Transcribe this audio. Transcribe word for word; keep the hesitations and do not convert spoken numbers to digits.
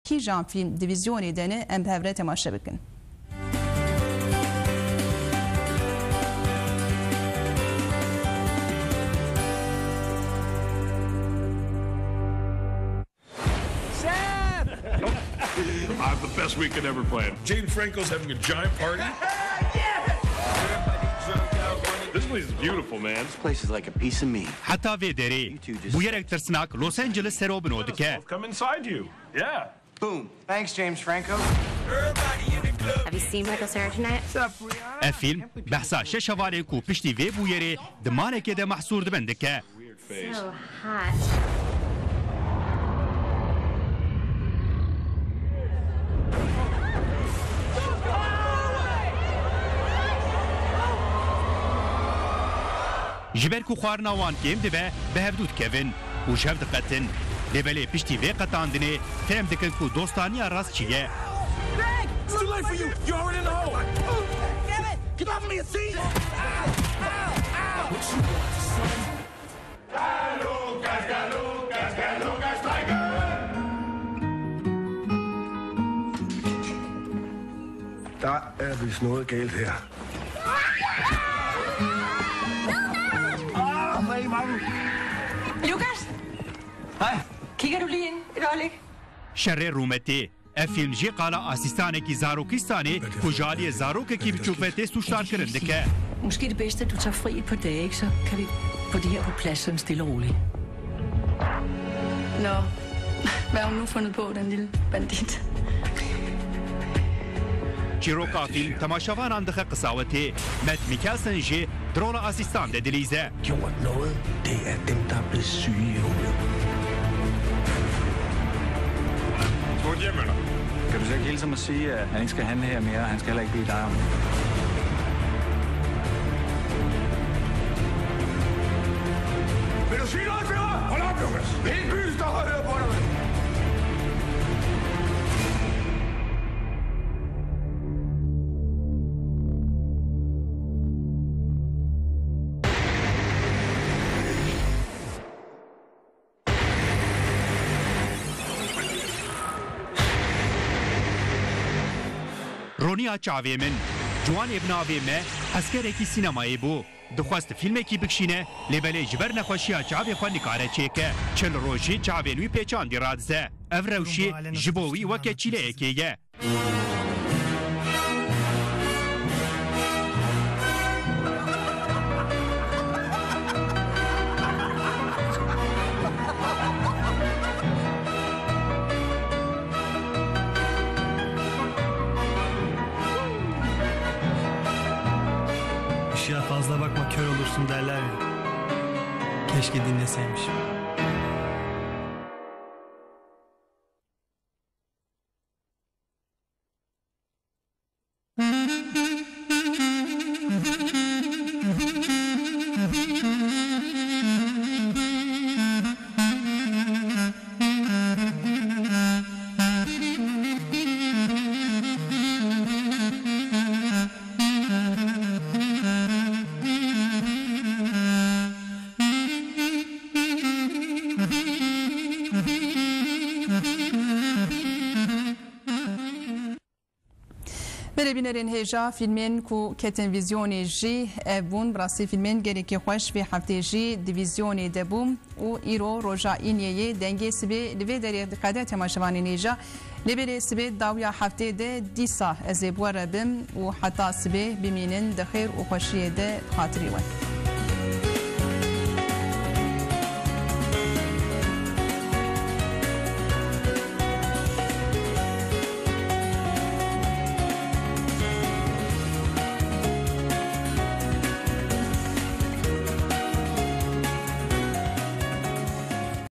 kîjan fîlm divîzyonê de ne, em bi hev re temaşe bikin. I'm the best we could ever plan. James Franco's having a giant party. This place is beautiful, man. This place is like a piece of me. Heta vê derê, bûyerek tirsnak Los Angeles ser û bino dike. Come inside you. Yeah. Boom. Thanks, James Franco. Have you seen Michael Cera tonight? Ev fîlm behsa şeş hevalên ku piştî vê bûyerê di malekê de mehsûr dibin dike. So hot. Ji ber ku xwarina wan kêm dibe, bi hev dû dikevin û ji hev diqetin. Lê belê piştî vê qetandinê fêm dikin ku dostaniya rast çi ye. It's too late for you. You're already in the hole. Get off me, see? Der er vist noget galt her. Ah, for i mange. Lukas! Hej. Kigger du lige ind et øjeblik? Şerê rûmetê. Ev fîlm jî qala asîstanekî zarokistanê ku ji aliyê zarokekî biçûk ve tê sûcdarkirin dike. Måske er det bedst, at du tager fri et par dage, ikke? Så kan vi få det her på plads sådan stille og roligt. Nå, hvad har hun nu fundet på, den lille bandit? Çîroka fîlm temaşevanan dixe qisawetê. Mads Mikkelsen jî di rola asîstan de dilîze. Gjort noget, det er dem, der er blevet syge i hovedet. Skal du ikke hjem med dig? Kan du så ikke hilse ham og sige, at han ikke skal handle her mere, og han skal heller ikke bede dig om det? Vil du sige noget til mig? Hold op, Lukas. Hele byen står og hører på dig. Roniya çavê min. Ciwanê bi navê me eskerekî sînemayê bû. Dixwest fîlmekî bikişîne, lê belê ji ber nexweşiya çavê xwe nikare çêke. Çil rojî çavên wî pêçandî radize. Ev rewşî ji bo wî weke çîleyekê ye. Işığa fazla bakma, kör olursun derler ya. Keşke dinleseymişim. Belê bînerên hêja, fîlmên ku ketin vîzyonê jî ev bûn. Bi rastî fîlmên gelekî xweş vê heftê jî di vîzyonê de bû û îro roja Îniyê ye. Dengê sibê li vê derê diqede temaşevanên hêja. Lê belê sibê dawiya heftê de dîsa ez ê bi we re bim û heta sibê bimînin di xêr û xweşiyê de xatirî we.